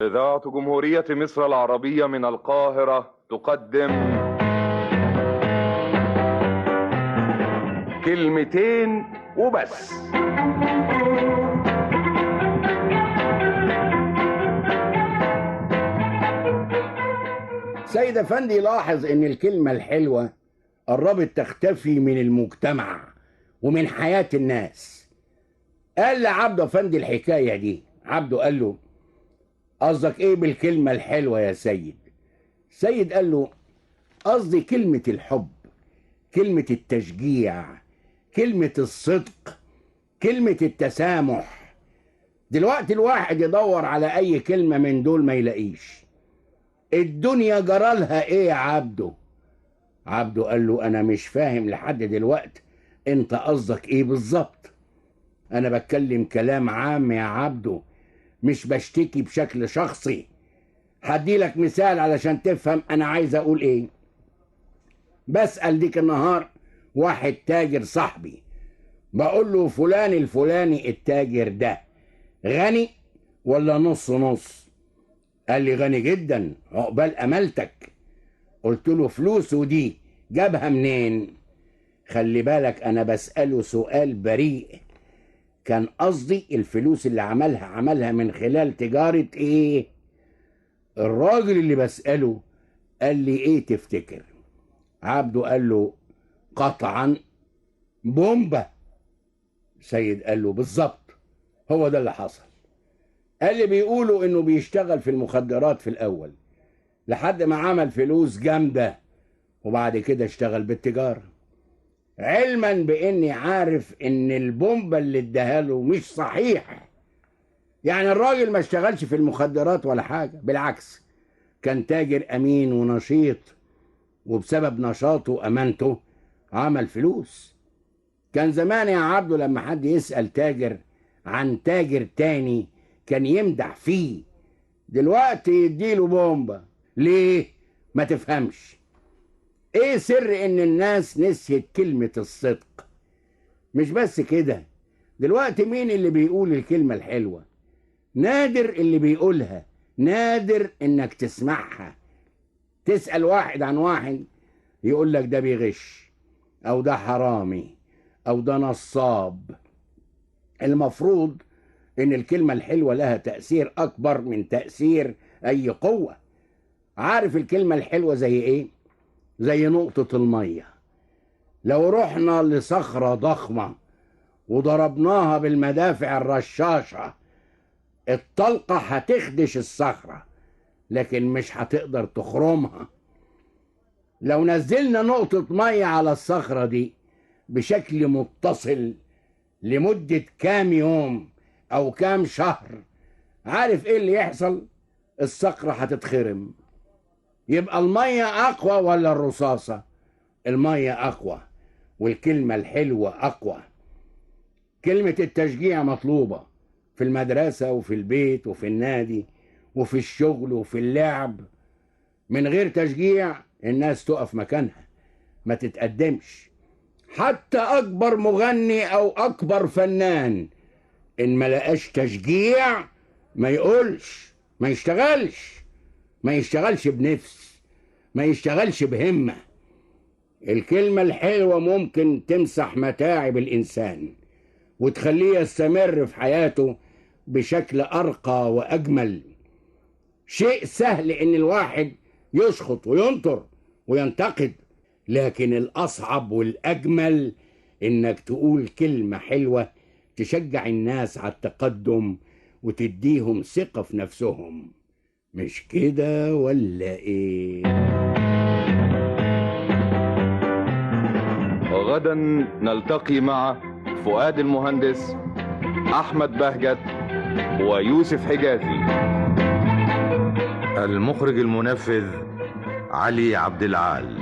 إذاعة جمهورية مصر العربية من القاهرة تقدم كلمتين وبس. سيد أفندي لاحظ إن الكلمة الحلوة قربت تختفي من المجتمع ومن حياة الناس. قال لعبده أفندي الحكاية دي. عبده قال له: قصدك ايه بالكلمة الحلوة يا سيد؟ سيد قال له: قصدي كلمة الحب، كلمة التشجيع، كلمة الصدق، كلمة التسامح. دلوقتي الواحد يدور على اي كلمة من دول ما يلاقيش. الدنيا جرالها ايه يا عبده؟ عبده قال له: انا مش فاهم لحد دلوقتي انت قصدك ايه بالظبط. انا بتكلم كلام عام يا عبده، مش بشتكي بشكل شخصي. هديلك مثال علشان تفهم انا عايز اقول ايه. بسأل ديك النهار واحد تاجر صاحبي، بقول له: فلان الفلاني التاجر ده غني ولا نص نص؟ قال لي: غني جدا، عقبال املتك. قلت له: فلوسه دي جابها منين؟ خلي بالك انا بسأله سؤال بريء، كان قصدي الفلوس اللي عملها من خلال تجارة ايه؟ الراجل اللي بسأله قال لي ايه تفتكر؟ عبده قال له: قطعا بومبا. سيد قال له: بالظبط هو ده اللي حصل. قال لي: بيقولوا انه بيشتغل في المخدرات في الاول لحد ما عمل فلوس جامدة، وبعد كده اشتغل بالتجارة، علما باني عارف ان البومبا اللي اداها له مش صحيح. يعني الراجل ما اشتغلش في المخدرات ولا حاجة، بالعكس كان تاجر امين ونشيط، وبسبب نشاطه وامانته عمل فلوس. كان زمان يا عبده لما حد يسأل تاجر عن تاجر تاني كان يمدح فيه، دلوقتي يديله بومبا. ليه؟ ما تفهمش. ايه سر ان الناس نسيت كلمة الصدق؟ مش بس كده، دلوقتي مين اللي بيقول الكلمة الحلوة؟ نادر اللي بيقولها، نادر انك تسمعها. تسأل واحد عن واحد يقول لك ده بيغش، او ده حرامي، او ده نصاب. المفروض ان الكلمة الحلوة لها تأثير اكبر من تأثير اي قوة. عارف الكلمة الحلوة زي ايه؟ زي نقطة المية. لو رحنا لصخرة ضخمة وضربناها بالمدافع الرشاشة، الطلقة هتخدش الصخرة لكن مش هتقدر تخرمها. لو نزلنا نقطة مية على الصخرة دي بشكل متصل لمدة كام يوم أو كام شهر، عارف إيه اللي يحصل؟ الصخرة هتتخرم. يبقى المية أقوى ولا الرصاصة؟ المية أقوى، والكلمة الحلوة أقوى. كلمة التشجيع مطلوبة في المدرسة وفي البيت وفي النادي وفي الشغل وفي اللعب. من غير تشجيع الناس تقف مكانها ما تتقدمش. حتى أكبر مغني أو أكبر فنان إن ما لقاش تشجيع ما يقولش، ما يشتغلش، ما يشتغلش بنفس، ما يشتغلش بهمة. الكلمة الحلوة ممكن تمسح متاعب الإنسان وتخليه يستمر في حياته بشكل أرقى وأجمل. شيء سهل إن الواحد يشخط وينطر وينتقد، لكن الأصعب والأجمل إنك تقول كلمة حلوة تشجع الناس على التقدم وتديهم ثقة في نفسهم. مش كده ولا ايه؟ غدا نلتقي مع فؤاد المهندس، احمد بهجت، ويوسف حجازي. المخرج المنفذ علي عبد العال.